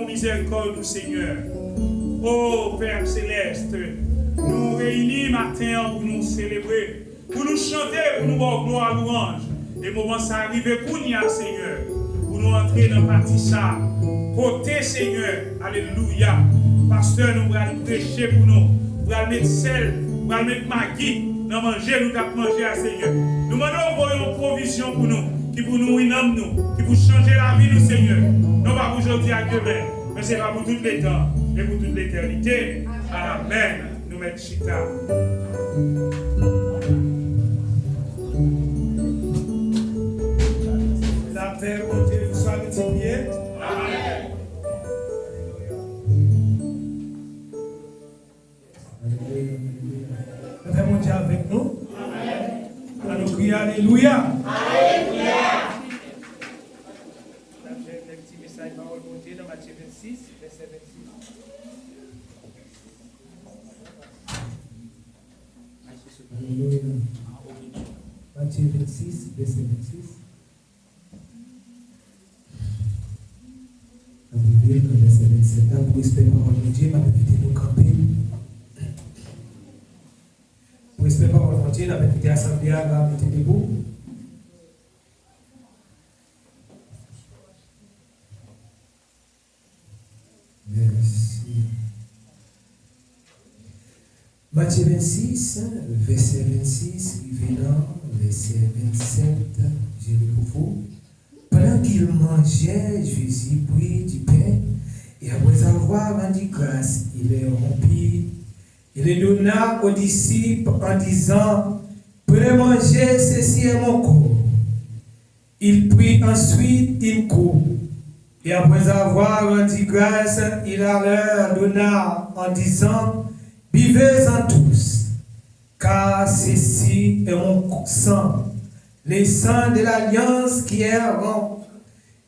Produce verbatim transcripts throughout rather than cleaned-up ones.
mizèrikòd ou, Senyè. O Pè Selès, nou reyini maten an pou nou selebre, pou nou chante, pou nou ba w glwa, lwanj. E moman sa a rive kounye a, Senyè, pou nou antre nan pati sa a. Kote, Senyè, alelouya, pastè nou pral preche pou nou, pral met sèl, pral met magi nan manje nou t ap manje a, Senyè. Nou mande w voye yon pwovizyon pou nou, ki pou nouri nanm nou, ki pou chanje lavi nou, Senyè. Non pa pou jodi a, demen, men se pa pou tout letan, men pou tout letènite. Amèn. Nou mèt chita. Lapè Bondye nou swa miltipliye. Amèn. Lapè Bondye avèk nou. Amèn. Ann nou kriye alelouya. Alelouya. N ap jwenn yon ti mesaj pawòl Bondye nan Matye vennsis, vèsè vennsis. Alelouya. Matye vennsis, vèsè vennsis. N ap rive nan vèsè vennsèt la. Pou respè pawòl Bondye, m ap envite nou kanpe. Pou respè pawòl Bondye, n ap envite asanble a mete debou. Mèsi. Matye vennsis, vèsè vennsis rive nan vèsè vennsèt. Je lis pour vous. Pendant qu'ils mangeaient, Jésus prit du pain, et après avoir rendu grâce, il le rompit, et le donna aux disciples en disant, prenez, mangez, ceci est mon corps. Il prit ensuite une coupe, et après avoir rendu grâce, il la leur donna en disant, buvez-en tous, car ceci est mon sang, le sang de l'alliance qui est ren-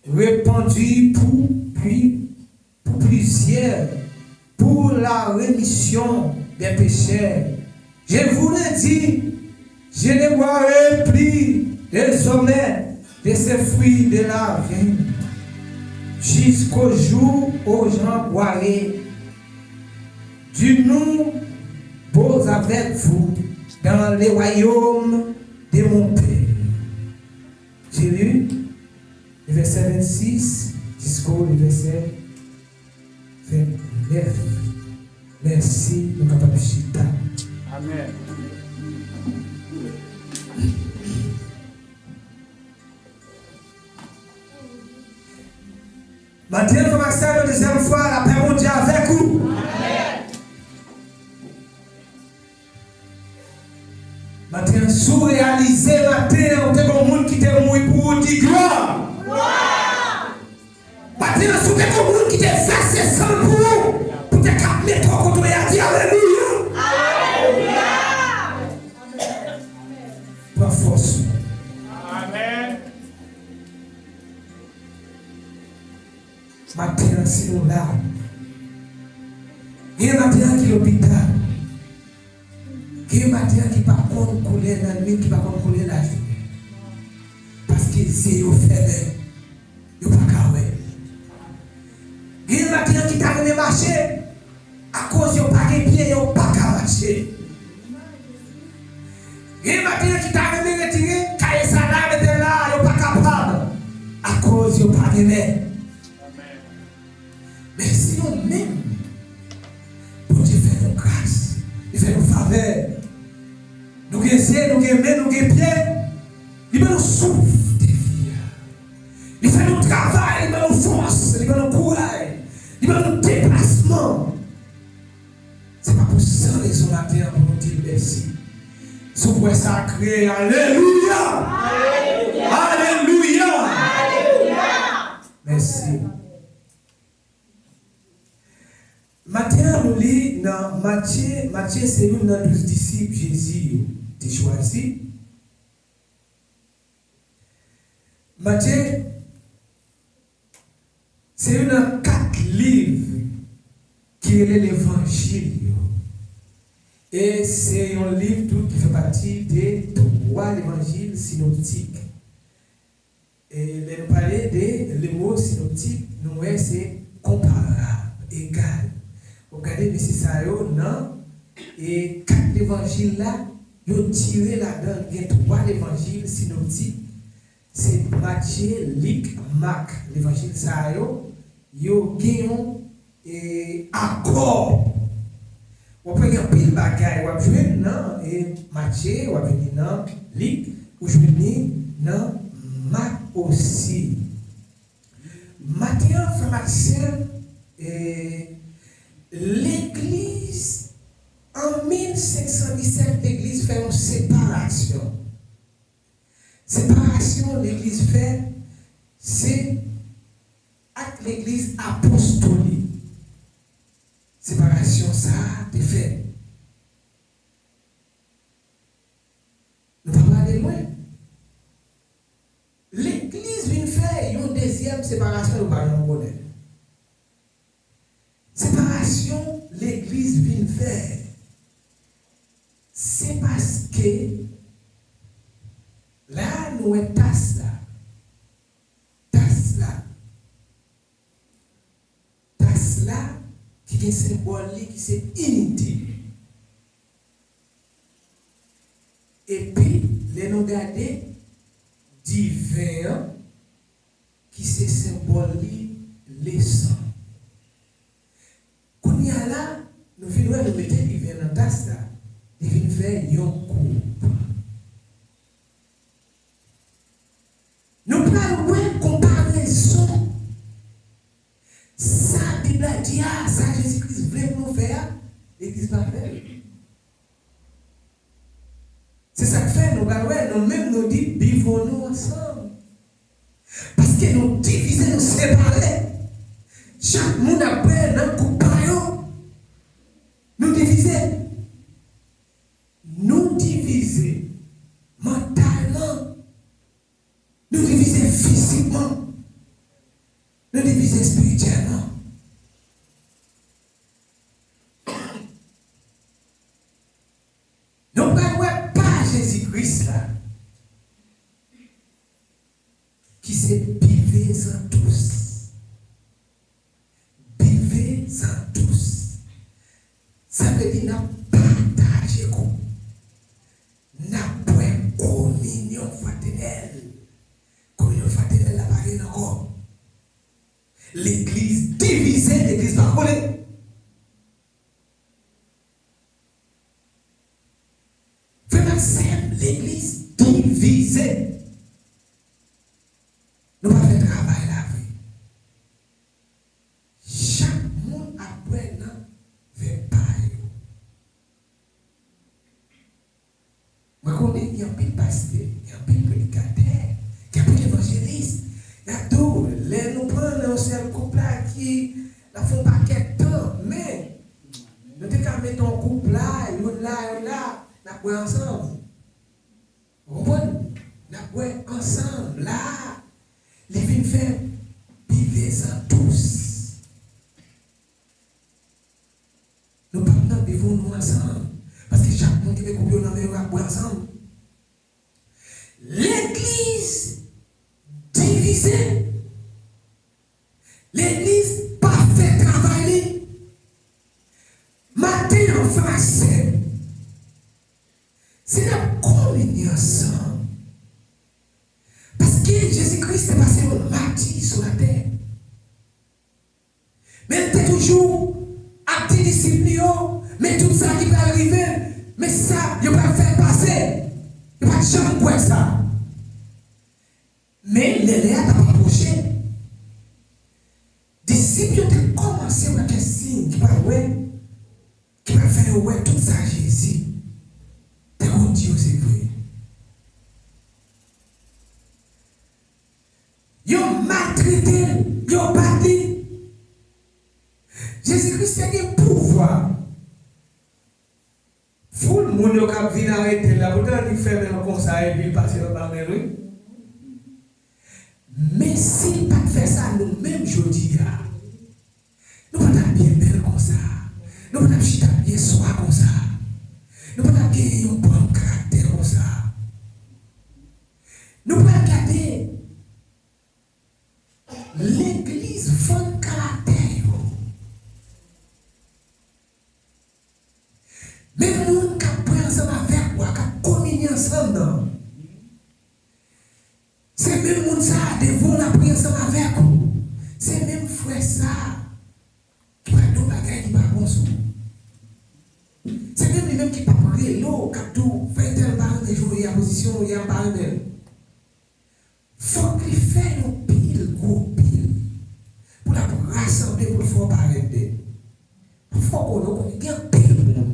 répandu pour, puis pour plusieurs, pour la rémission des péchés. Je vous le dis, je ne boirai plus désormais de ce fruit de la vigne jusqu'au jour où j'en boirai de nouveau avec vous dans le royaume de mon Père. Je lis le verset vingt-six jusqu'au verset vingt-neuf. Mèsi, nou kapab chita. Amèn. Maten an, frè ak sè, yon dezyèm fwa, lapè Bondye avèk ou. Maten an, si w reyalize maten an, ou te gen yon moun ki te mouri pou ou, di glwa. Maten an, si w te gen yon moun ki te vèse san l pou ou, pou te ka mete w kote w ye a, di alelouya. Pran fòs ou. Amèn. Maten an, si nou la, gen maten an ki lopital. Gen maten an ki pa konn koulè lannwit, ki pa konn koulè lajounen. Paske zye yo fèmen, yo pa ka wè. Gen maten an ki ta renmen mache, akoz yo pa gen pye, yo pa ka mache. Gen maten an ki ta renmen retire kaye sa la, mete l la, yo pa kapab, akoz yo pa gen men. Men si nou menm, Bondye fè nou gras, li fè nou favè. Nou gen zye, nou gen men, nou gen pye, li ban nou souf de vi a. Li fè nou travay, li ban nou fòs, li ban nou kouraj, li ban nou deplasman. Se pa pou san rezon maten an pou nou di l mèsi. Si w kwè sa, kriye alelouya! Alelouya! Mèsi. Maten an, nou li nan Matye. Matye se youn nan douz disip Jezi yo te chwazi. Matye se youn nan kat liv ki rele Levanjil yo. E se yon liv tou ki fè pati de twa levanjil sinoptik. E lè nou pale de le mo sinoptik, nou wè se konpare. egal. W ap gade mesye sa yo nan e kat levanjil la, yo tire ladan l, gen twa levanjil sinoptik, se Matye, Lik, Mak. Levanjil sa yo, yo gen yon e akò. W ap wè gen anpil bagay w ap jwenn nan e Matye, w ap jwenn li nan Lik, ou jwenn li nan Mak osi. Maten an, frè m ak sè m, e legliz, an mil senk san disèt, legliz fè yon separasyon. Separasyon legliz fè, se ak legliz apostolik. Separasyon sa a te fèt. Nou pa prale lwen. Legliz vin fè yon dezyèm separasyon, nou pa janm konnen. Separasyon legliz vin fè, se paske la nou wè tas la. Tas la. Tas la ki gen senbòl li ki se inite. Epi, lè nou gade diven an, ki se senbòl li, lesan. Kounye a la, nou vin wè nou mete diven nan tas la, li vin fè yon koup. Nou pral wè konparezon sa Bib la di a, sa Jezi Kris vle pou nou fè a, legliz pa fè l. Se sa k fè nou pral wè, nou menm nou di, bivon nou ansanm. Paske nou divize, nou separe. Chak moun ap bwè nan koup pa yo. Nou divize. Nou divize mantalman. Nou divize fizikman. Nou divize espirityèlman. Nou pral wè pa Jezi Kris la, ki se bivez an dous. Bivez an dous. Sa vle di n ap pataje koup. N ap bwè kominyon fratènèl. Kominyon fratènèl la pa gen ankò. Legliz divize, legliz pa kole. Frè m ak sè m, legliz divize. Nou pa fè travay la vre. Chak moun ap bwè nan vè pa yo. Mwen konnen gen anpil pastè, gen anpil predikatè, gen anpil evanjelis. Y ap di w, lè nou pran nan yon sèl koup la ki n ap fè yon pakèt tan, men nou te ka mete yon koup la, youn la, youn la, n ap bwè ansanm. Ou konprann? N ap bwè ansanm la. Li vin fè bivez an dous. Nou p ap nan bivon nou ansanm. Paske chak moun ki gen koup yo nan men yo ap bwè ansanm. Legliz divize. Legliz pa fè travay li. Maten an, frè m ak sè m, si n ap kominye ansanm, paske Jezi Kris te pase yon mati sou latè. Men l te toujou ap di disip li yo, men tout sa ki pral rive, men sa yo pral fè l pase. Yo pa t janm kwè sa. Men lè lè a t ap apwoche, disip yo te kòmanse wè kèk siy ki pral wè, ki pral fè yo wè tout sa Jezi te konn di yo se vre. Yo maltrete l, yo bat li. Jezi Kris te gen pouvwa. Foul moun yo k ap vin arete l la, poutan li fèmen l konsa epi l pase l anba men l, wi. Men si l pa t fè sa, nou menm jodi a, nou pa t ap byen bèl konsa. Nou pa t ap chita byen swa konsa. Nou pa t ap genyen yon bann karaktè konsa. Nou pral gade legliz vann karaktè yo. Menm moun k ap bwè ansanm avèk ou a, k ap kominye ansanm nan, se menm moun sa a, devan w, l ap ri ansanm avèk ou. Se menm frè sa a ki pral di w bagay ki pa bon sou ou. Se menm li menm ki p ap rele w, k ap di w, "Frè entèl, m pa renmen jan w ye a, pozisyon w ye a, m pa renmen l." Fòk li fè yon pil gwo pil pou l ap rasanble, pou l fè w parèt bèl. Fò w konnen, w konnen, gen anpil moun.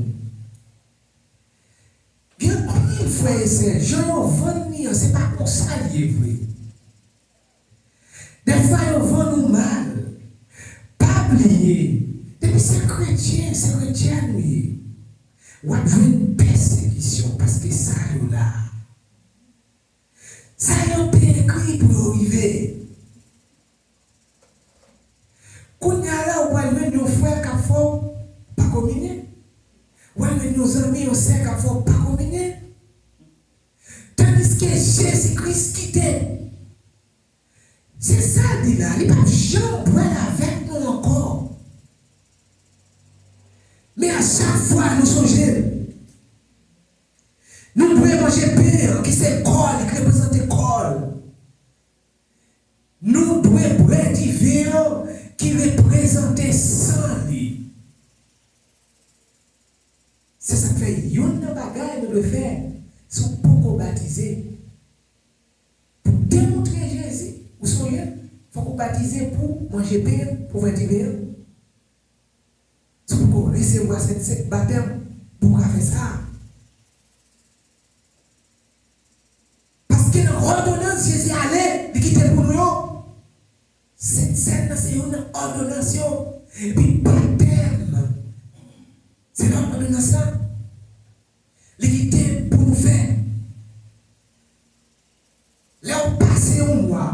Gen anpil frè e sè, jan yo vann li an, se pa konsa l ye vre. Dèfwa yo vann ou mal. Pa bliye, depi se kretyen, se kretyèn ou ye, w ap jwenn pèsekisyon, paske sa yo la a. Sa yo te ekri pou yo rive. Kounye a la, ou pral jwenn yon frè k ap fè w pa kominye. Ou pral jwenn yon zanmi, yon sè k ap fè w pa kominye. Tandiske Jezi Kris kite. Se sa l di la, li p ap janm bwè l avèk nou ankò. Men a chak fwa nou sonje l. Nou dwe manje pen an, ki se kò li, ki reprezante kò l. Nou dwe bwè diven an, ki reprezante san li. Se sa k fè youn nan bagay nou dwe fè, si w poko batize, pou demontre Jezi, ou sonje, fòk ou batize pou manje pen an, pou bwè diven an. Si w poko resevwa Sent Sèn batèm, pou w ka fè sa. Paske nan òdonans Jezi ale, li kite pou nou yo. Sent Sèn nan se youn nan òdonans yo. Epi batèm, se lòt òdonans la. Li kite pou nou fè. Lè w pase yon mwa,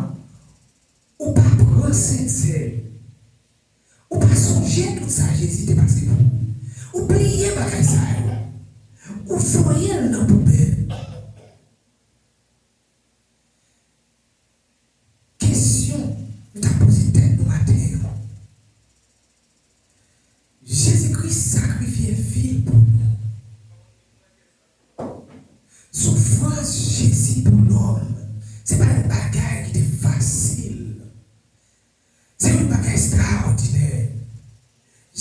ou pa pran Sent Sèn, ou pa sonje tout sa Jezi te pase pou ou. Ou bliye bagay sa yo. Ou voye l nan poubèl. Kesyon nou ta poze tèt nou maten an. Jezi Kris sakrifye vi l pou nou. Soufrans Jezi pou lòm, se pa yon bagay ki te fasil. Se yon bagay ekstraòdinè.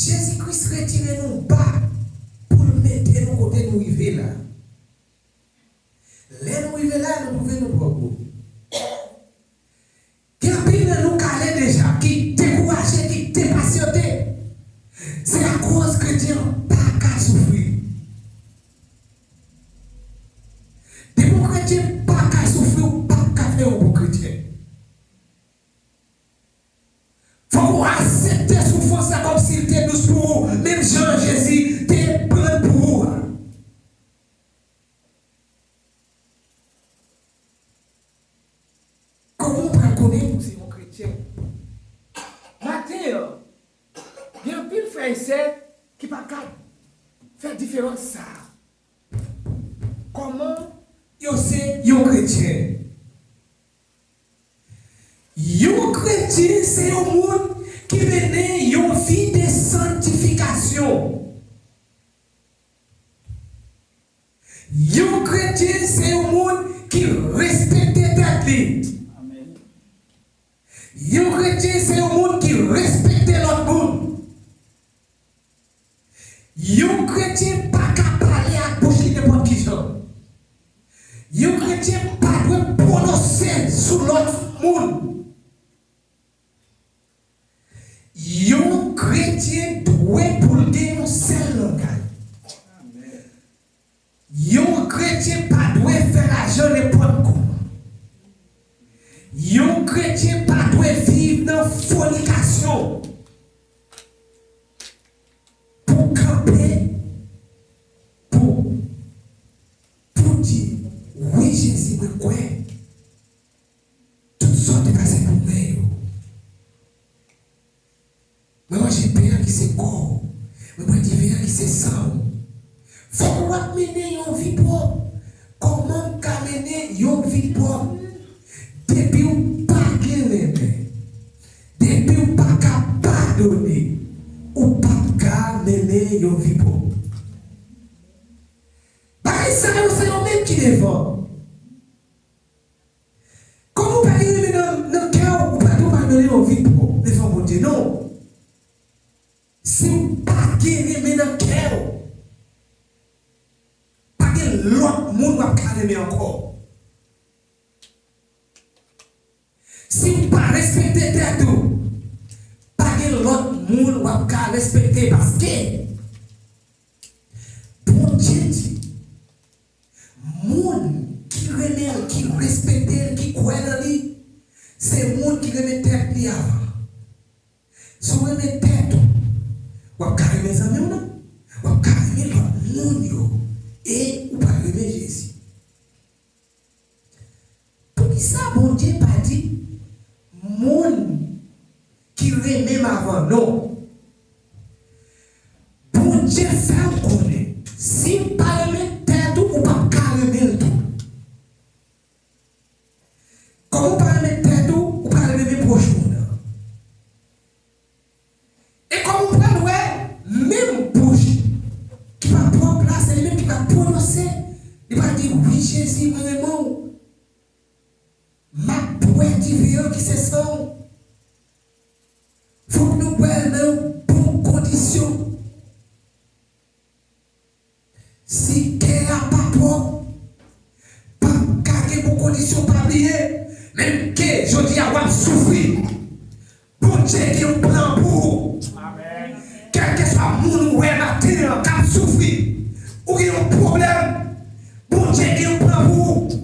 Jezi Kris retire nou ba pou l mete nou kote nou rive la. Lè nou rive la, nou twouve nou twò gwo. Gen anpil nan nou k ale deja, ki dekouraje, ki depasyante. Se akoz kretyen an pa ka soufri. Depi yon kretyen pa ka soufri, ou p ap ka fè yon bon kretyen. Fòk ou aksepte soufrans la kòmsi l te dous pou ou, menm jan Jezi te pran l pou ou a. Kòman w pral konnen ou se yon kretyen? Maten an, gen anpil frè e sè ki pa ka fè diferans sa a. Kòman yo se yon kretyen? Yon kretyen se yon moun ki mennen yon vi de santifikasyon. Yon kretyen se yon moun ki respekte tèt li. Yon kretyen se yon moun ki respekte lòt moun. Yon kretyen pa ka pale ak bouch li nenpòt ki jan. Yon kretyen pa dwe pwononse sou lòt moun. Yon kretyen dwe pou l gen yon sèl langay. Yon kretyen pa dwe fè lajan nenpòt kòman. Yon kretyen pa dwe viv nan fònikasyon. Pou kanpe, pou, pou di, "Wi, Jezi, mwen kwè tout sa w te pase pou mwen yo." Mwen manje pen an ki se kò w. Mwen bwè diven an ki se san w. Fòk w ap mennen yon vi pwòp. Kòman m ka mennen yon vi pwòp? Depi w pa gen renmen, depi w pa ka padone, ou p ap ka mennen yon vi pwòp. Sa yo se yo menm ki devan. Kòm ou pa gen renmen nan, nan kè w, ou pa, ou pa mennen yon vi pwòp devan Bondye, non. Si w pa gen renmen nan kè w, pa gen lòt moun w ap ka renmen ankò. Si w pa respekte tèt ou, pa gen lòt moun w ap ka respekte, paske Bondye di, moun ki renmen l, ki respekte l, ki kwè nan li, se moun ki renmen tèt li avan. Si w renmen tèt ou, w ap ka renmen zanmi w nan, w ap ka renmen lòt moun yo, e ou pral renmen Jezi. Poukisa Bondye pa di moun ki renmen m avan, non? Bondye fè w konnen, si w pa renmen tèt ou, ou p ap ka renmen l tou. Kòm ou pa renmen tèt ou, ou pa renmen pwòch ou nan. E kòm ou pral wè, menm bouch ki pa pwòp la, se li menm ki va pwononse, li va di, "Wi, Jezi, mwen renmen w." M ap bwè diven an ki se san w. Fòk nou bwè l nan yon bon kondisyon. Si kè a pa pwòp, p ap ka gen bon kondisyon, pa bliye, menm ke jodi a w ap soufri, Bondye gen yon plan pou ou. Amèn. Kèlkeswa moun ou wè maten an k ap soufri, ou gen yon pwoblèm, Bondye gen yon plan pou ou.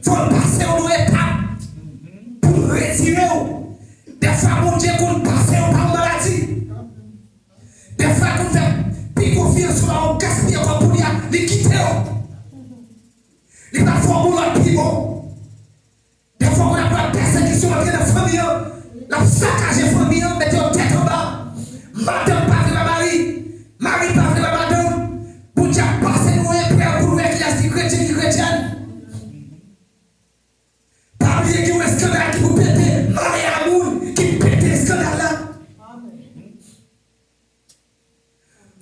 Fò l pase w yon etap pou l retire w. Dèfwa Bondye konn pase w pa yon maladi. Dèfwa l konn fè pi konfyans ou a ou gaspiye kòb pou li a, li kite w. Li pral fè w yon lòt pi bon. Dèfwa ou konn ap wè pèsekisyon antre nan fanmi an, l ap sakaje fanmi an, mete yo tèt anba. Madanm pa vle wè mari, mari pa vle wè madanm. Bondye ap pase nou eprèv pou nou wè kilès ki kretyen, ki kretyèn. Pa bliye gen yon eskandal ki pou pete, mari a moun ki pete eskandal la.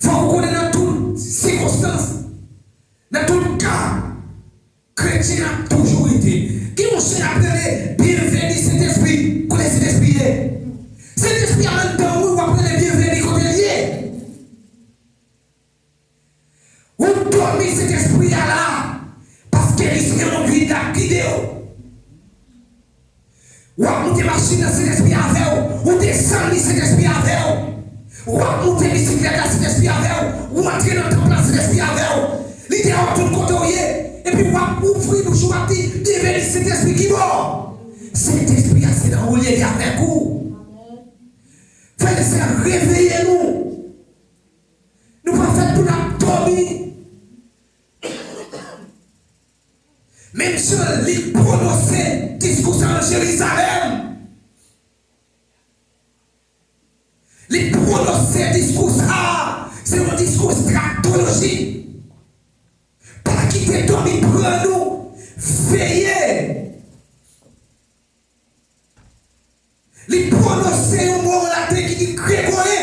Fòk ou konnen nan tout sikonstans, nan tout ka, kretyen ap toujou rete. Gen yon chan ap rele byenveni Sentespri. Kote Sentespri ye? Sentespri a anndan ou, w ap rele byenveni kote l ye. Ou dòmi, Sentespri a la, paske li se yon gid l ap gide w. W ap moute machin nan, Sentespri avè w. Ou desann li, Sentespri avè w. W ap moute bisiklèt la, Sentespri avè w. Ou antre nan tanp la, Sentespri avè w. Li deyò tout kote w ye. Epi w ap ouvri bouch ou, w ap di, "Byenveni, Sentespri, ki bò?" Sentespri a se nan ou l ye, li avèk ou. Frè e sè, reveye nou. Nou pa fèt pou n ap dòmi. Menm jan li pwononse diskou sa a nan Jerizalèm, li pwononse diskou sa a, se yon diskou eskatolojik. Pa kite dòmi pran nou, veye. Li pwononse yon mo an laten ki di Gregore,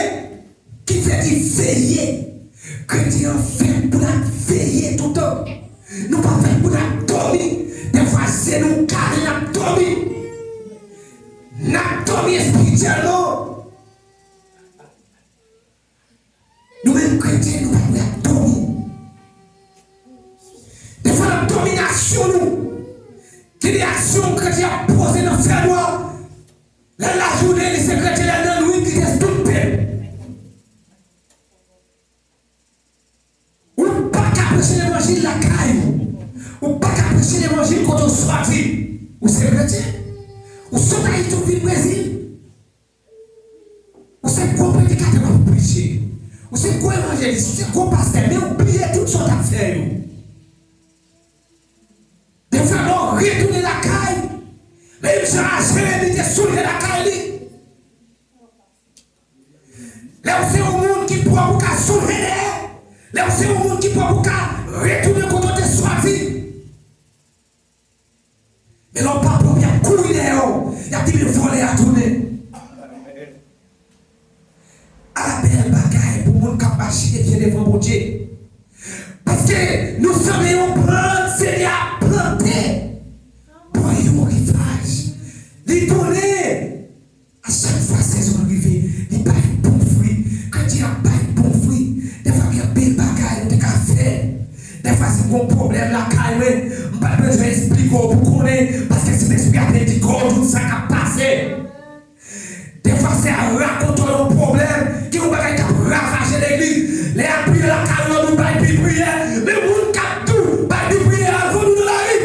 ki vle di veye. Kretyen an fèt pou l ap veye toutan. Nou pa fèt pou n ap dòmi. Dèfwa, zye nou kale, n ap dòmi. N ap dòmi espirityèlman. Nou menm kretyen, nou pa dwe ap dòmi. Dèfwa, n ap dòmi nan aksyon nou. Gen de aksyon kretyen ap poze nan fènwa. Lè l lajounen, li se kretyen, lè l nan nwit, li te tout pèp. Ou pa ka preche levanjil lakay ou. Ou pa ka preche levanjil kote w soti. Ou se kretyen. Ou sot Ayiti, ou vin Brezil. Ou se gwo predikatè w ap preche. Ou se gwo evanjelis, ou se gwo pastè, men ou bliye tout sa w t ap fè yo. Dèfwa lè w retounen lakay, menm jan a Jeremi te soulve lakay li. Lè w se yon moun ki pwòp ou ka soulve dèyè, lè w se yon moun ki pwòp ou ka retounen kote w te soti. Men lè w pa pwòp, y ap kouri dèyè w, y ap di, "Men vòlè a tounen." Ala bèl bagay pou moun k ap mache byen devan Bondye. Paske nou sanble yon plant Senyè a plante bò yon rivaj. Li tounen. A chak fwa sezon an rive, li bay bon fwi. Kretyen ap bay bon fwi. Dèfwa gen anpil bagay nou te ka fè. Dèfwa si m gon pwoblèm lakay mwen, m pa t bezwen esplike w pou konnen, paske Sentespri a te di w tout sa k ap pase. Dèfwa se a rakonte w yon pwoblèm, gen yon bagay k ap ravaje legliz. Lè y ap priye lakay ou, nou bay pi priyè. Men moun k ap tou bay pi priyè, al vomi nan lari.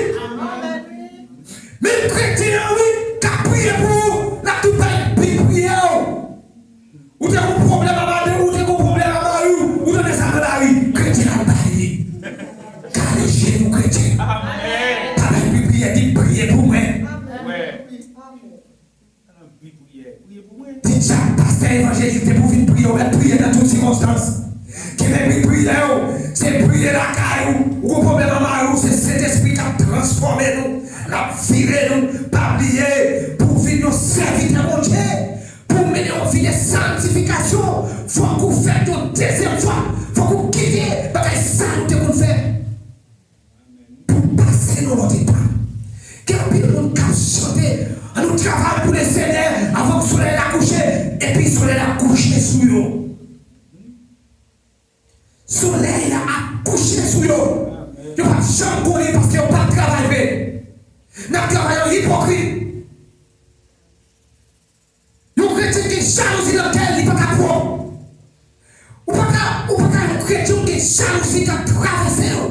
Menm kretyen an, wi, k ap priye pou ou, l ap tou bay pi priyè ou. Ou te gon pwoblèm a madanm ou, ou te gon pwoblèm a mari w, ou tande sa nan lari, kretyen al bay li. Kale je nou kretyen. Pa bay pi priyè, di priye pou mwen. Di djak pastè evanjelik te pou vin priye, ou mèt priye nan tout sikonstans. Kenbe pri priyè w, se priye lakay ou, ou gon pwoblèm an mari w, se Sentespri k ap transfòme nou, l ap vire nou. Pa bliye, pou w vin yon sèvitè Bondye, pou w mennen yon vi de sanntifikasyon, fòk ou fèt yon dezyèm fwa, fòk ou kite bagay sa nou te konn fè. Pou pase nan lòt etap. Gen anpil moun k ap chante, ann nou travay pou Lesenyè avan solèy la kouche, epi solèy la kouche sou yo. Solèy la ap kouche sou yo. Yo p ap janm konnen paske yo pa t travay vre. N ap travay an ipokrit. Yon kretyen gen jalouzi nan kè l, li pa ka pwòp. Ou pa ka, ou pa ka yon kretyen, ou gen jalouzi k ap travèse w.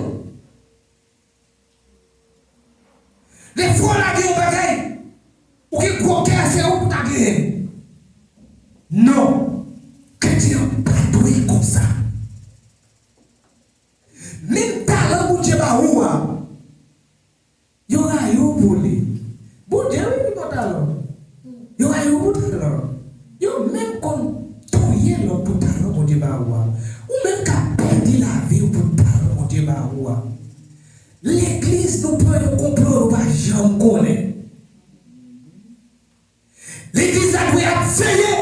Lè frè w lage yon bagay, ou gen gwo kè, se ou pou ta genyen. Non. Kretyen an pa dwe konsa. Menm talan Bondye ba ou a, yo rayi w pou li. Bondye wi ki ba w talan. Yo rayi w pou talan. Yo menm konn touye lòt pou talan Bondye ba ou a. Ou menm ka pèdi lavi w pou talan Bondye ba ou a. Legliz, nou pran yon konplo nou pa janm konnen. Legliz la dwe ap veye.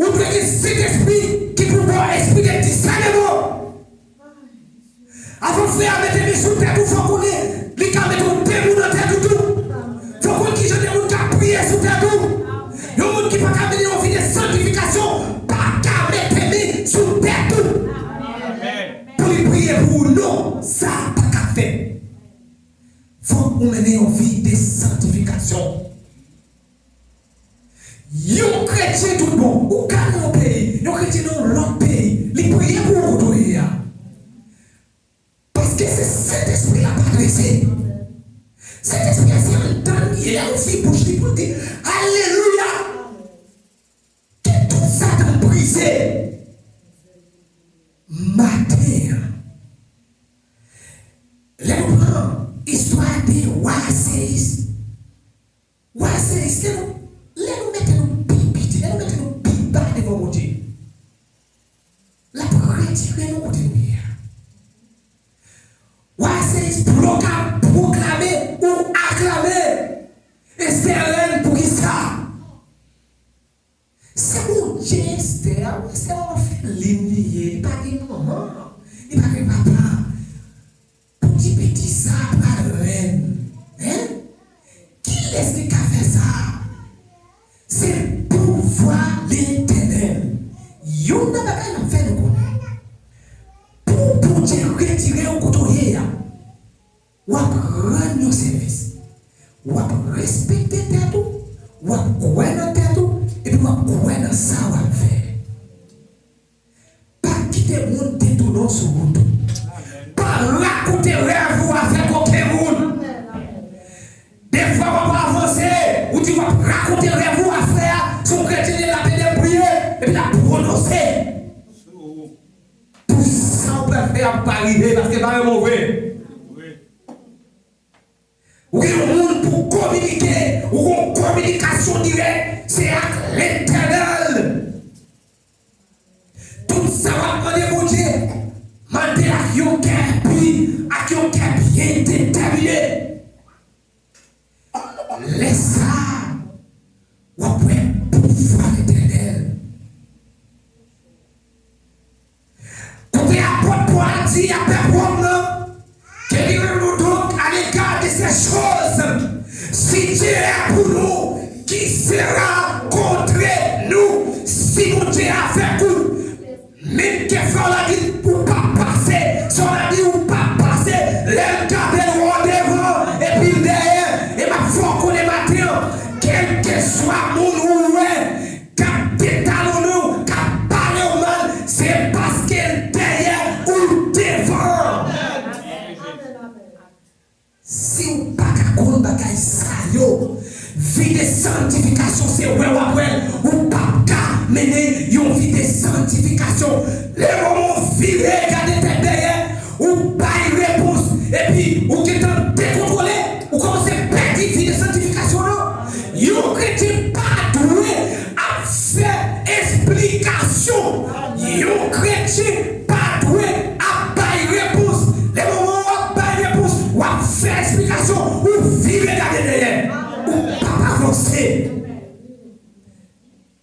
Ou dwe gen Sentespri ki pou ba w espri de disèneman. Avan frè a mete men sou tèt ou, fòk ou li, li ka mete yon de moun nan tèt ou tou. Fòk ou konn kijan de moun ka priye sou tèt ou. Yon moun ki pa ka mennen yon vi de sanntifikasyon pa ka mete men sou tèt ou pou li priye pou ou. Non, sa pa ka fèt. Fòk ou mennen yon vi de sanntifikasyon. Yon kretyen tout bon, ou ka nan yon peyi, yon kretyen nan yon lòt peyi, li priye pou ou kote w ye a. Paske se Sentespri l ap adrese. Sentespri a se anndan li ye, lè l ouvri bouch li pou l di, alelouya. Ke tout Satan brize. Maten an, lè nou pran istwa de wa Seyis, wa Seyis, lè nou, lè nou mete nou pi piti, lè nou mete nou pi ba devan Bondye, l ap retire nou kote nou ye a. Wa Seyis pwoka-, pwoklame ou aklame Estè rèn. Poukisa? Se Bondye Estè a, wi, se òfelin li ye, li pa gen manman, li pa gen papa. Pou ti piti sa a pral rèn, en? Kilès ki ka fè sa a? Se pouvwa Letènèl. Youn nan bagay l ap fè nou konnen, pou Bondye retire w kote w ye a, w ap rann yon sèvis. W ap respekte tèt ou, w ap kwè nan tèt ou, epi w ap kwè nan sa w ap fè. Pa kite moun detounen w sou wout ou. Pa rakonte rèv ou avèk okenn moun. Defwa w ap avanse, ou di w ap rakonte rèv ou a frè a, se yon kretyen li ye, l ap ede l priye, epi l ap pwononse pou sa w pral fè a pou pa rive, paske pa renmen w vre. Ou gen yon moun pou kominike, ou gen yon kominikasyon dirèk, se ak Letènèl. Tout sa w ap mande Bondye, mande ak yon kè pi, ak yon kè byen detèmine. Lè sa a, w ap wè pouvwa Letènèl. Kote apot Pòl ap Di a pèp Wòm nan, que dirons-nous donc à l'égard de ces choses? Si Dieu est pour nous, qui sera contre nous? Si Bondye avèk ou, menm ke frè w la di ou p ap pase, sè w la di ou p ap pase, lè l gade w devan epi l dèyè, e m ap fè w konnen maten an, kèlkeswa moun ou wè k ap detalonne w, k ap pale w mal, se paske l dèyè ou devan. Si w pa ka konn bagay sa yo, vi de santifikasyon se wè w ap wè l, ou p ap ka mennen yon vi de santifikasyon. Lè moman w vire gade tèt dèyè, ou bay repons, epi ou gentan dekontwole, ou kòmanse pèdi vi de santifikasyon an. Yon kretyen pa dwe ap fè esplikasyon. Yon kretyen pa dwe ap bay repons. Lè moman w ap bay repons, w ap fè esplikasyon, ou vire gade dèyè. Ou p ap avanse.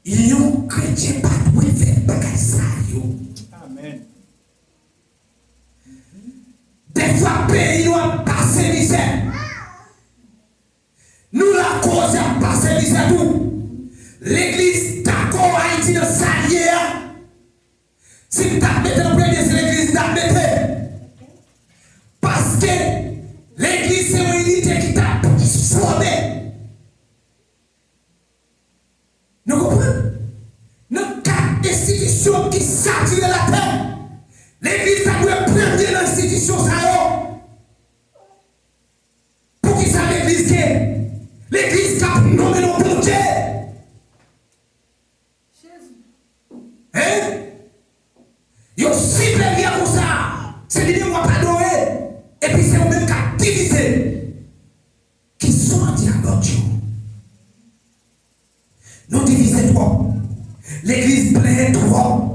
Yon kretyen pa dwe fè bagay sa yo. Amèn. Dèfwa peyi nou ap pase mizè. Nou lakoz y ap pase mizè tou. Legliz dakò Ayiti nan sa l ye a. Si m t ap mete an premye, se legliz m t ap mete. Paske legliz se yon inite ki t ap fòme. Nou konprann? Nan kat enstitisyon ki satire latè, legliz ta dwe premye nan enstitisyon sa yo. Poukisa legliz gen? Legliz k ap nonmen non Bondye. Hein? Yon siperyè konsa, se li menm w ap adore, epi se ou menm k ap divize. Kisa w di a lòt yo? Nou divize twòp. Legliz plenyen twòp.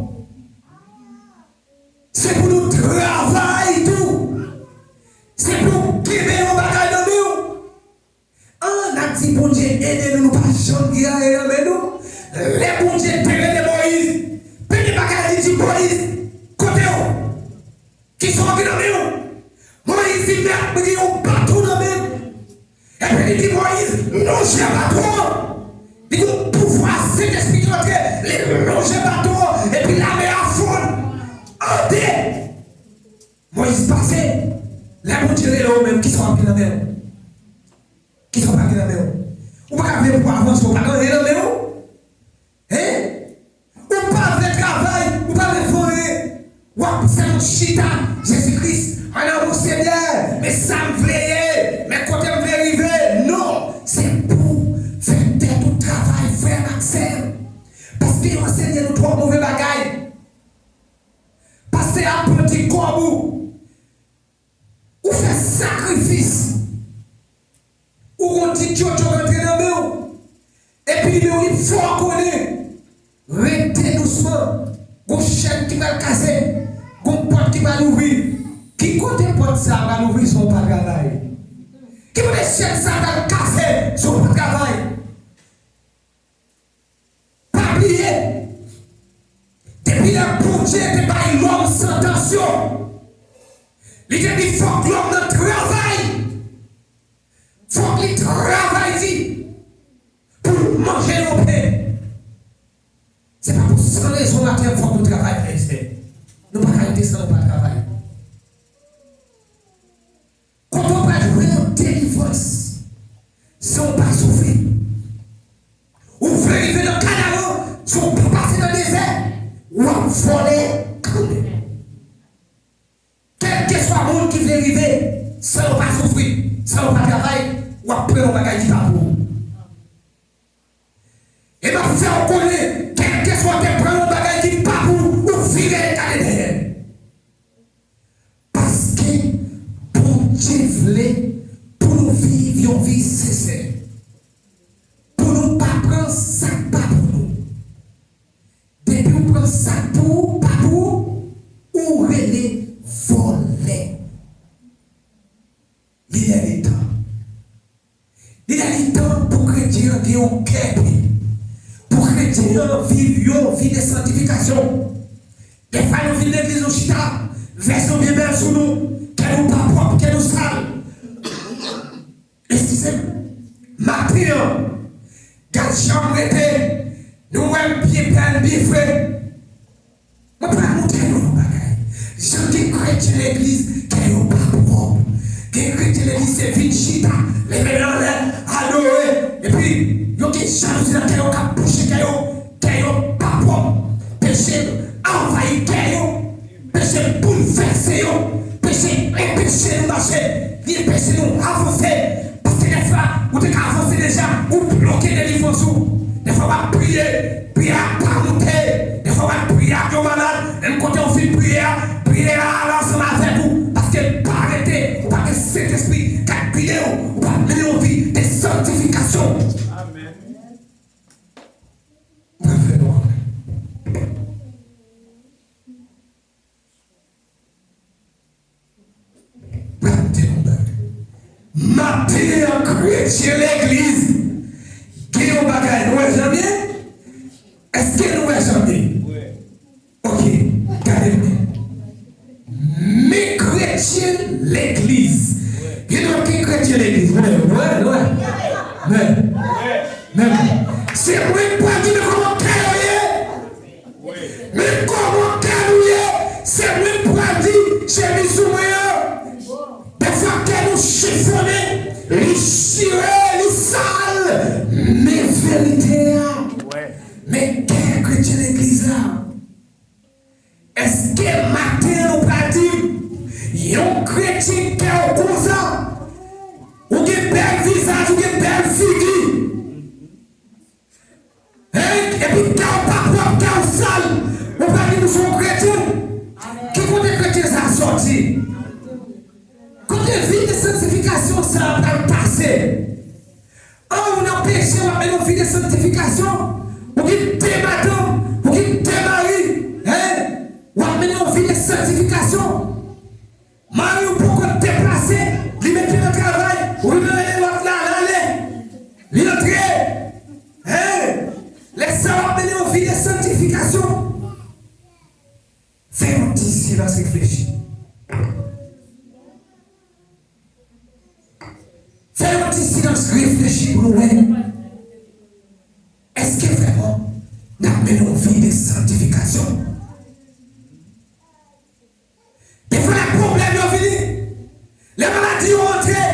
Se pou nou travay tou. Se pou w kenbe yon bagay nan men w. An, n ap di Bondye ede nou, nou pa janm gen anyen nan men nou. Lè Bondye te rele Moyiz, premye bagay li di Moyiz, kote w? Kisa w gen nan men w? Moyiz di, mèt, mwen gen yon baton nan men m. Epi li di Moyiz, lonje baton an. Li gen yon pouvwa Sentespri ki rantre, li lonje baton an, epi lame a fonn an de. Moyiz pase. Lè Bondye rele w menm, kisa w ap gen nan men w? Kisa w pa gen nan men w? Ou pa ka vle pou w avanse, ou pa gen anyen nan men w? Hein? Ou pa vle travay, ou pa vle fè anyen. W ap sèlman chita, Jezi Kris, an avan Senyè, men sa m vle ye, men kote m vle rive. Non, se pou fè tèt ou travay, frè m ak sè m. Paske yo anseye nou twòp move bagay. Pastè a pran ti kòb ou. Ou fè sakrifis. Ou gon ti tchotcho rantre nan men w. Epi li menm li fè w konnen. Rete dousman. Gon chèn ki pral kase. Gon pòt ki pral ouvri. Ki kote pòt sa a pral ouvri si w pa travay? Ki kote chèn sa a pral kase si w pa travay? Pa bliye, depi lè Bondye te bay lòm santans yo, li te di fòk lòm nan travay, fòk li travay di pou l manje yon pen. Se pa pou san rezon maten an fòk nou travay, frè e sè. Nou pa ka rete san nou pa travay. Kote w pral jwenn yon delivrans san w pa soufri? Ou vle rive nan Kanaran san w pa pase nan dezè? W ap vòlè kanmenm. Kèlkeswa moun ki vle rive san yo pa soufri, san yo pa travay, w ap pran yon bagay ki pa pou ou. E m ap fè w konnen, kèlkeswa w te pran yon bagay ki pa pou ou, ou vire gade dèyè. Paske Bondye vle pou nou viv yon vi sensè. Pou nou pa pran sa k pa pou nou. Depi w pran sa k pou ou, pa pou ou, ou rele vòlè. Li lè li tan. Li lè li tan pou kretyen an gen yon kè pi. Pou kretyen an viv yon vi de santifikasyon. Dèfwa nou vin legliz nou chita, Vès nou byen bèl sou nou. Kè nou pa pwòp, kè nou sal. Eskize m. Maten an, gad jan m rete. Nou wè m byen bèl, byen fre. Mwen pral montre nou yon bagay. Jan gen kretyen legliz, kè yo pa pwòp. Gen kretyen legliz, se vin chita, leve men anlè, adore. Epi, yo gen jalouzi nan kè yo k ap bouche kè yo. Kè yo pa pwòp. Peche anvayi kè yo. Peche boulvèse yo. Peche enpeche nou mache. Li enpeche nou avanse. Paske dèfwa, ou te ka avanse deja, ou bloke delivrans ou. Dèfwa, w ap priye, priyè a pa moute. Dèfwa, w ap priye ak yon malad, menm kote w fin priye a, priyè a al ansanm avèk ou. Paske l pa rete, ou pa gen Sentespri k ap gide w, ou pa mennen yon vi de sanktifikasyon. Amèn. Mwen fè nou anpil. Mwen te yon bagay. Maten an, kretyen legliz gen yon bagay. Nou wè jan l ye? Èske nou wè jan l ye? Ok, gade byen. Men kretyen legliz. Gen yon ki kretyen legliz. Mwen, mwen, mwen. Mwen. Mwen. Se mwen k pral di nou kòman kè yo ye. Men kòman kè nou ye, se mwen k pral di chemiz sou mwen an. Dèfwa kè nou chifonnen, li chire, li sal, men verite a. Men kè kretyen legliz la. Èske maten an nou pral di m, yon kretyen kè w konsa, ou gen bèl vizaj, ou gen bèl figi, Hey, epi kè w pa pwòp, kè w sal, ou pa di nou se yon kretyen. Ki kote kretyen sa a sòti? Kote vi de sanktifikasyon sa a pral pase? An, ou nan peche, w ap mennen yon vi de sanktifikasyon. Ou gen de madanm, ou gen de mari, hein? W ap mennen yon vi de sanktifikasyon. Mari w poko deplase, li mete nan travay, ou rele lòt la, l ale. Li antre. Hein? Lè sa w ap mennen yon vi de sanktifikasyon. Fè yon ti silans, reflechi. Fè yon ti silans, reflechi pou nou wè. Èske vrèman n ap mennen yon vi de sanktifikasyon? Defwa lè pwoblèm yo vini, lè maladi yo antre,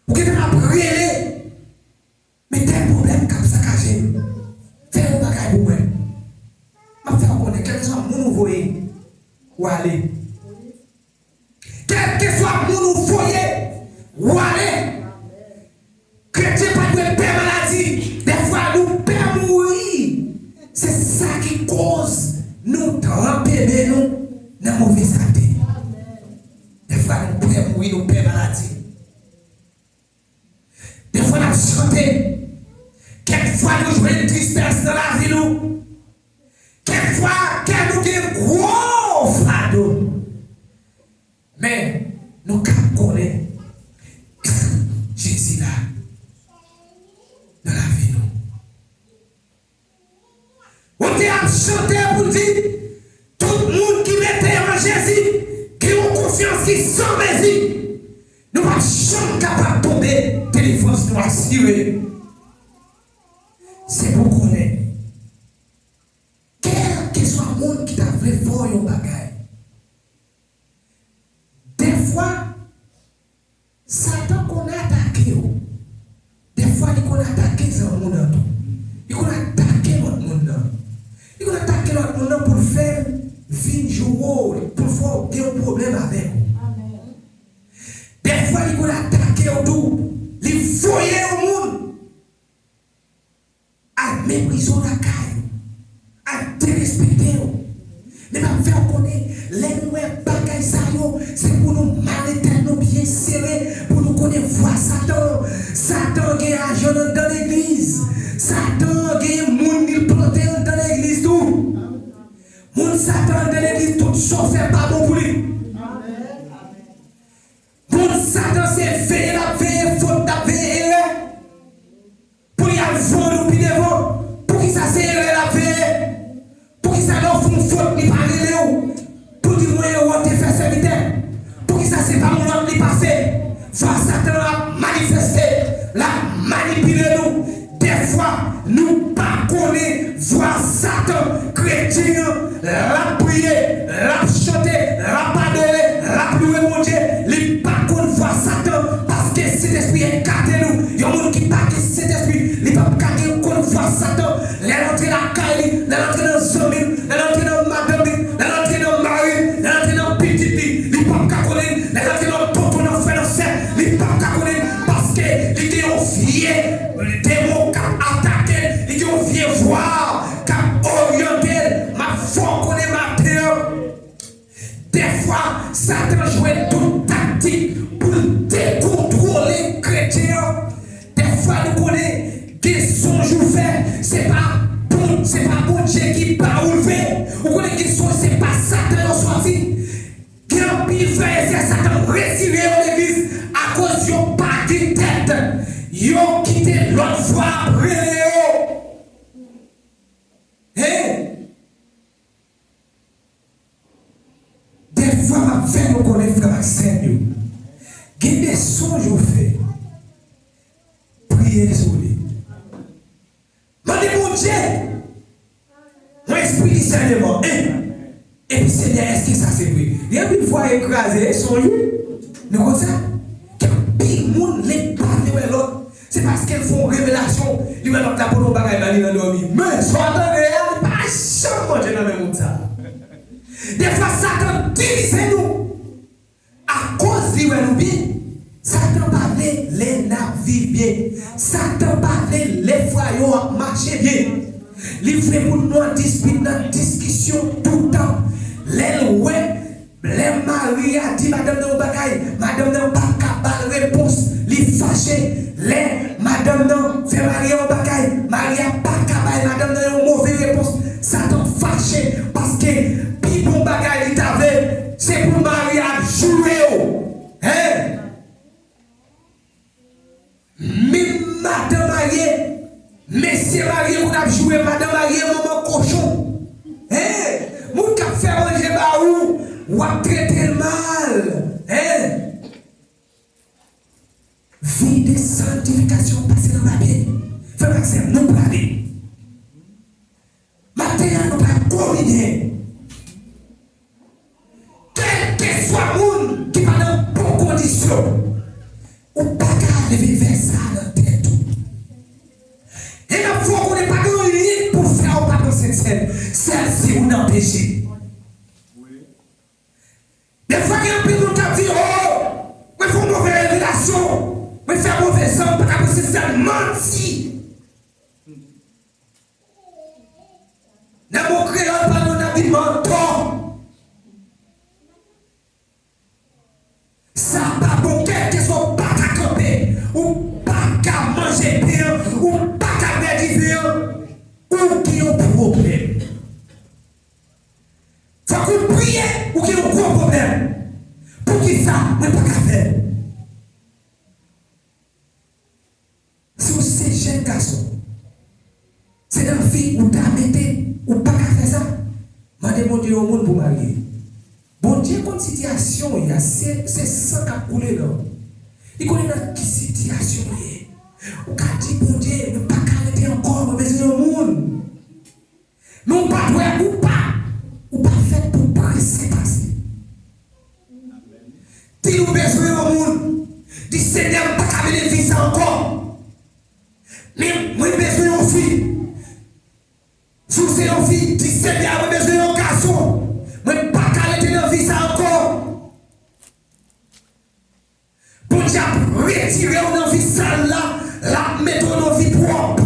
ou gentan ap rele, men tèl pwoblèm k ap sakaje m. Fè yon bagay pou mwen. M ap fè w konnen, kèlkeswa moun ou voye, ou ale. Kèlkeswa moun ou voye, ou ale. Kretyen pa dwe pè maladi. Defwa nou pè mouri. Se sa ki koz nou tranpe men nou nan move sante. Defwa nou pè mouri, nou pè maladi. Defwa n ap chante. Kèk fwa nou jwenn tristès nan lavi nou. Kèk fwa kè nou gen gwo fado. Men, nou ka konnen Jezi la nan lavi nou. Ou te ap chante pou di, tout moun ki mete yo an Jezi gen yon konfyans ki san mezi. Nou p ap janm kapab tonbe, delivrans nou asire. Se pou konnen, kèlkeswa moun ki ta vle fè w yon bagay, dèfwa, Satan konn atake w. Dèfwa, li konn atake zanmi w nan tou. Li konn atake lòt moun nan. Li konn atake lòt moun nan pou l fè l vin joure w, pou l fè w gen yon pwoblèm avèk ou. Dèfwa, li konn atake w tou. Li voye yon moun al meprize w lakay ou, al derespekte w. Men m ap fè w konnen, lè nou wè bagay sa yo, se pou nou mare tèt nou byen sere, pou nou konnen vwa Satan. Satan gen ajan anndan legliz. Satan gen moun li plante anndan legliz tou. Moun Satan anndan legliz, tout sa w fè pa bon pou li. Moun Satan se veye l ap veye fot, l ap veye erè. Pou li al vann ou pi devan. Poukisa se erè l ap veye? Poukisa lè w fè yon fot, li pa rele w? Pou l ap priye, l ap chante, l ap adore, l ap louwe Bondye, li pa konn vwa Satan, paske Sentespri ekate nou. Yon moun ki pa gen Sentespri, li p ap ka gen konn vwa Satan. Lè l antre lakay li, lè l antre nan zanmi l, lè l antre nan madanm li, lè l antre nan mari l, lè l antre nan pitit li, li p ap ka konnen l. Lè l antre nan tonton, nan frè, nan sè, li p ap ka konnen l, paske li gen yon vye demon k ap atake l, li gen yon vye vwa k ap oryante l. M ap fè w konnen maten an, dèfwa, Satan jwe tout taktik pou l dekontwole kretyen an. Dèfwa, nou konnen gen sonj ou fè, se pa bon, se pa Bondye ki ba ou l vre. Ou konnen gen sonj, se pa Satan yo sòti. Gen anpil frè e sè, Satan retire yo legliz akoz yo pa gen tèt. Yo kite lòt vwa ap rele yo. Hein? Dèfwa m ap fè nou konnen, frè m ak sè m yo, gen de sonj ou fè, priye sou li. Mande Bondye yon espri disèneman. Hein? Epi, Senyè, èske sa se vre? Gen anpil fwaye kraze, e sonj, wi. Nou konn sa? Gen anpil moun, li pa vle wè lòt. Se paske l fè yon revelasyon, li wè lòt la pote yon bagay ba li nan dòmi. Men, sa w tande a, li pa janm manje nan men moun sa a. Dèfwa, Satan divize nou akoz li wè nou byen. Satan pa vle lè n ap viv byen. Satan pa vle lè fwaye w ap mache byen. Li vle pou nou nan dispit, nan diskisyon toutan. Lè l wè, lè mari a di madanm nan yon bagay, madanm nan pa ka ba l repons, li fache. Lè madanm nan fè mari a yon bagay, mari a pa ka bay madanm nan yon move repons, Satan fache, paske pi bon bagay li ta vle, se pou mari a ap joure w. Hein? Menm madanm marye, mesye marye konn ap joure madanm marye, manman kochon. Hein? Moun k ap fè manje ba ou, w ap trete l mal. Hein? Vi de sanktifikasyon pase nan papye. Frè m ak sè m, nou prale. Maten an, nou pral konbine. Kèlkeswa moun ki pa nan bon kondisyon, ou pa ka leve vè sa nan tèt ou. E m ap fè w konnen pa gen anyen pou fè w pa nan Sentsèn, sèl si ou nan peche. Dèfwa, gen anpil moun k ap di, o, mwen fè yon move revelasyon, mwen fè move zan, m pa ka pran Sentsèn, manti. Nan mo kreyòl pa nou, n ap di mantò. Sa pa bon, kèlkeswa, ou pa ka kanpe, ou pa ka manje pen an, ou pa ka bwè diven an, ou gen yon pwoblèm. Fòk ou priye, ou gen yon gwo pwoblèm. Poukisa mwen pa ka fè l? Si w se jèn gason, se nan vi ou ta mete, ou pa ka fè sa, mande Bondye yon moun pou marye. Bondye konn sitiyasyon w ye a, se, se san k ap koule nan ou. Li konnen nan ki sitiyasyon w ye. Ou ka di, Bondye, mwen pa ka rete ankò, mwen bezwen yon moun. Men w pa dwe, ou pa, ou pa fèt pou prese pase. Di l ou bezwen yon moun. Di, Senyè, m pa ka mennen vi sa ankò. Men mwen bezwen yon fi. Si w se yon fi, di, Senyè, mwen bezwen yon gason. Mwen pa ka rete nan vi sa ankò. Bondye ap retire w nan vi sal la, l ap mete w nan vi pwòp.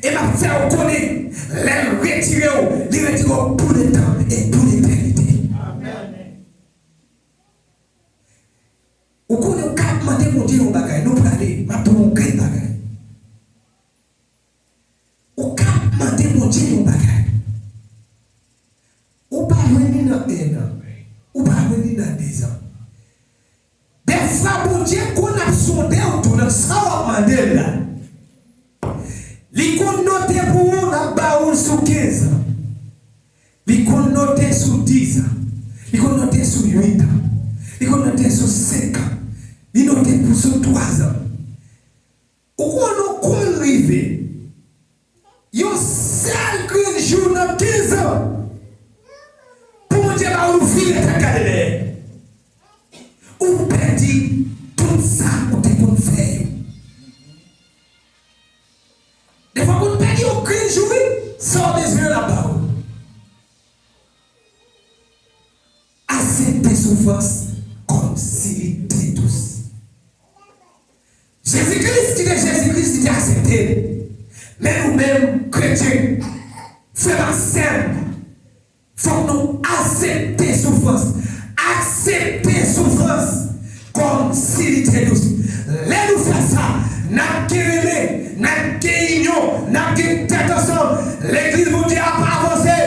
E m ap fè w konnen, lè l retire w, li retire w pou letan e pou letènite. Ou konnen, ou ka ap mande Bondye yon bagay, nou prale, m ap di w yon grenn bagay. Ou ka ap mande Bondye yon bagay. Ou pa jwenn li nan en an. Ou pa jwenn li nan de zan. Dèfwa Bondye konn ap sonde w tou nan sa w ap mande l la. Li konn note pou ou, l ap ba ou l sou kenz an. Li konn note sou dis an. Li konn note sou uit an. Li konn note sou senk an. Li note pou sou twa zan. Ou konn, ou konn rive yon sèl grenn jou nan kenz an. Vire tèt gade dèyè. Ou pèdi tout sa ou te konn fè yo. Defwa pou n pèdi yon grenn jou wi, sa w bezwen yo l ap ba ou. Aksepte soufrans kòmsi li te dous. Jezi Kris ki te Jezi Kris, li te aksepte l. Men nou menm, kretyen, frè m ak sè m, fòk nou aksepte soufrans. Aksepte soufrans kòmsi li te dous. Lè nou fè sa, n ap gen rele, n ap gen inyon, n ap gen tèt ansanm. Legliz Bondye ap avanse.